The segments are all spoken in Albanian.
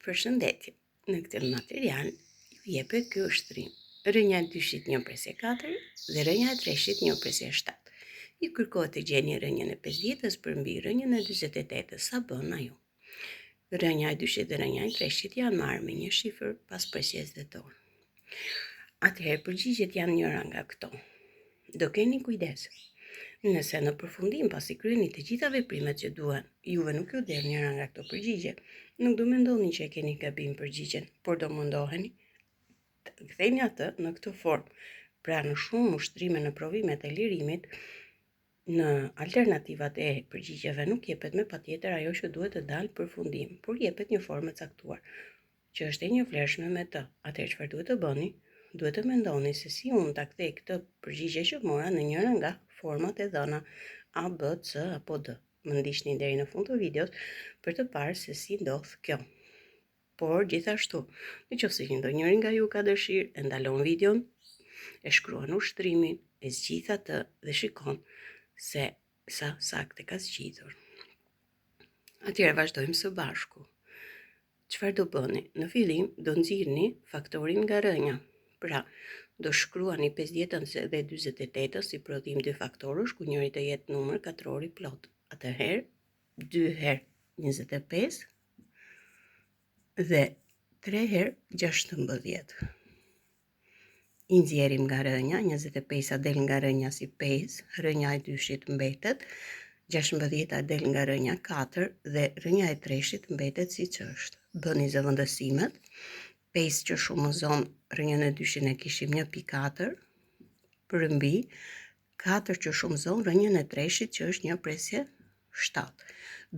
Përshëndetje! Në këtë material ju jepet ky ushtrim. Rrënja e dyshit 1 presje 4 dhe rrënja e treshit 1 presje 7. Ju kërkohet të gjeni rrënjën e 50-ës përmbi rrënjën e 48-ës, sa bën ajo. Rrënja e dyshit dhe rrënja e treshit janë marrë me një shifër pas presjes dhe dorë. Atëherë përgjigjet janë njëra nga këto. Do keni kujdes. Nëse në përfundim pasi kryeni të gjitha veprimet që duhen, juve nuk ju del njëra nga këto përgjigje, nuk do mendoni që e keni gabim përgjigjen, por do mundoheni ta ktheni atë në këtë formë. Pra në shumë ushtrime në provimet e lirimit, në alternativat e përgjigjeve nuk jepet me patjetër ajo që duhet të dalë përfundim, por jepet një formë e caktuar që është e njëvlershme me të. Atëherë çfarë duhet të bëni? Duhet të mendoni se si unë ta kthej këtë përgjigje që mora në njërën nga format e dhëna A, B, C apo D. Më ndiqni deri në fund të videos për të parë se si ndodh kjo. Por gjithashtu, në qoftë se ndonjëri nga ju ka dëshirë, e ndalon videon, e shkruan ushtrimin, e zgjidh atë dhe shikon se sa saktë e ka zgjidhur. Atëherë vazhdojmë së bashku. Çfarë do bëni? Në fillim do nxirrni faktorin nga rrënja. Pra, do shkruani 50-ën dhe 48-ën si prodhim dy faktorësh, ku njëri të jetë numër katror i plotë. Atëherë, 2 herë 25 dhe 3 herë 16. I nxjerrim nga rrënja, 25-a del nga rrënja si 5, rrënja e dyshit mbetet, 16-a del nga rrënja 4 dhe rrënja e treshit mbetet siç është. Bëni zëvendësimet, 5 që shumëzon rrënjën e dyshit e kishim 1.4, përmbi 4 që shumëzon rrënjën e treshit që është 1 presje 7.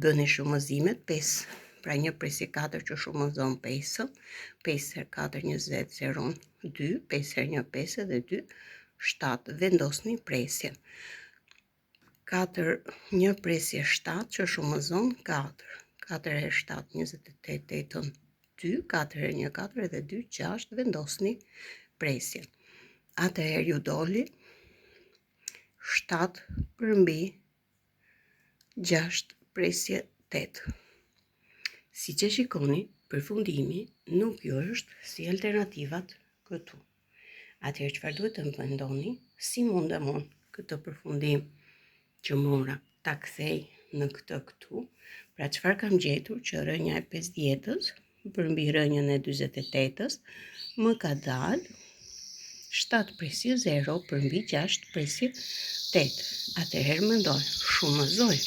Bëni shumëzimet 5, pra 1 presje 4 që shumëzon 5, 5 herë 4 20 0 2, 5 herë 1 5 dhe 2 7. Vendosni presjen. 4 1 presje 7 që shumëzon 4. 4 herë 7 28 8 2, 4 herë 1 4 dhe 2 6 vendosni presjen. Atëherë ju doli 7 përmbi 6 presje 8. Siç e shikoni, përfundimi nuk ju është si alternativat këtu. Atëherë çfarë duhet të mendoni? Si mundem unë këtë përfundim që mora ta kthej në këtë këtu? Pra çfarë kam gjetur që rrënja e 50-ës përmbi rrënjën e 48-ës më ka dalë 7 presje 0 përmbi 6 presje 8. Atëherë mendoj, shumëzoj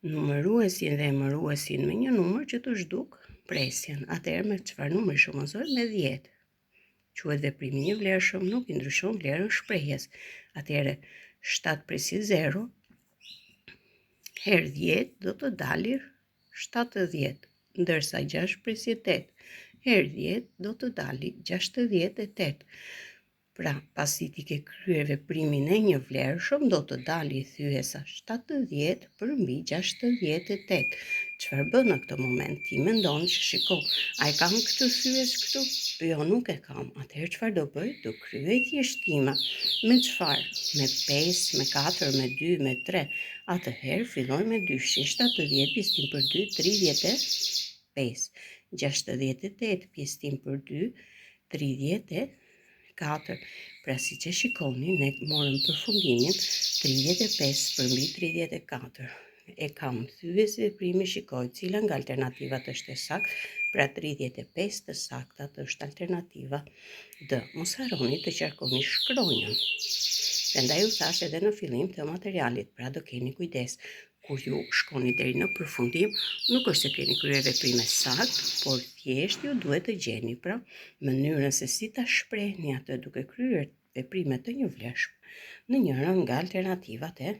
numëruesin dhe emëruesin me një numër që të zhduk presjen. Atëherë me çfarë numri shumëzoj? Me 10. Quhet veprim i njëvlershëm, nuk i ndryshon vlerën shprehjes. Atëherë 7 presje 0 herë 10 do të dali 70, ndërsa 6 presje 8 herë 10 do të dali 68. Pra, pasi ti ke kryer veprimin e njëvlershëm, do të dali thyesa 70 përmbi 68. Çfarë bën në këtë moment? Ti mendon që shiko, a e kam këtë thyesë këtu? Jo, nuk e kam. Atëherë çfarë do bëj? Do kryej thjeshtime. Me çfarë? Me 5, me 4, me 2, me 3. Atëherë filloj me dyshin. 70 pjesëtim për 2, 35. 68 pjesëtim për 2, 34. Pra siç e shikoni, ne morëm përfundimin 35 përmbi 34. E kam thyesë veprimi, shikoj cila nga alternativat është e saktë, pra 35 të saktat është alternativa D. Mos harroni të qarkoni shkronjën. Prandaj ju thashë edhe në fillim të materialit, pra do keni kujdes kur ju shkoni deri në përfundim, nuk është se keni kryer veprime saktë, por thjesht ju duhet të gjeni pra mënyrën se si ta shprehni atë duke kryer veprime të njëvlershme në njërën nga alternativat e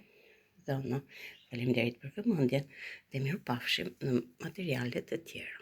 dhëna. Faleminderit për vëmendjen dhe mirupafshim në materiale të tjera.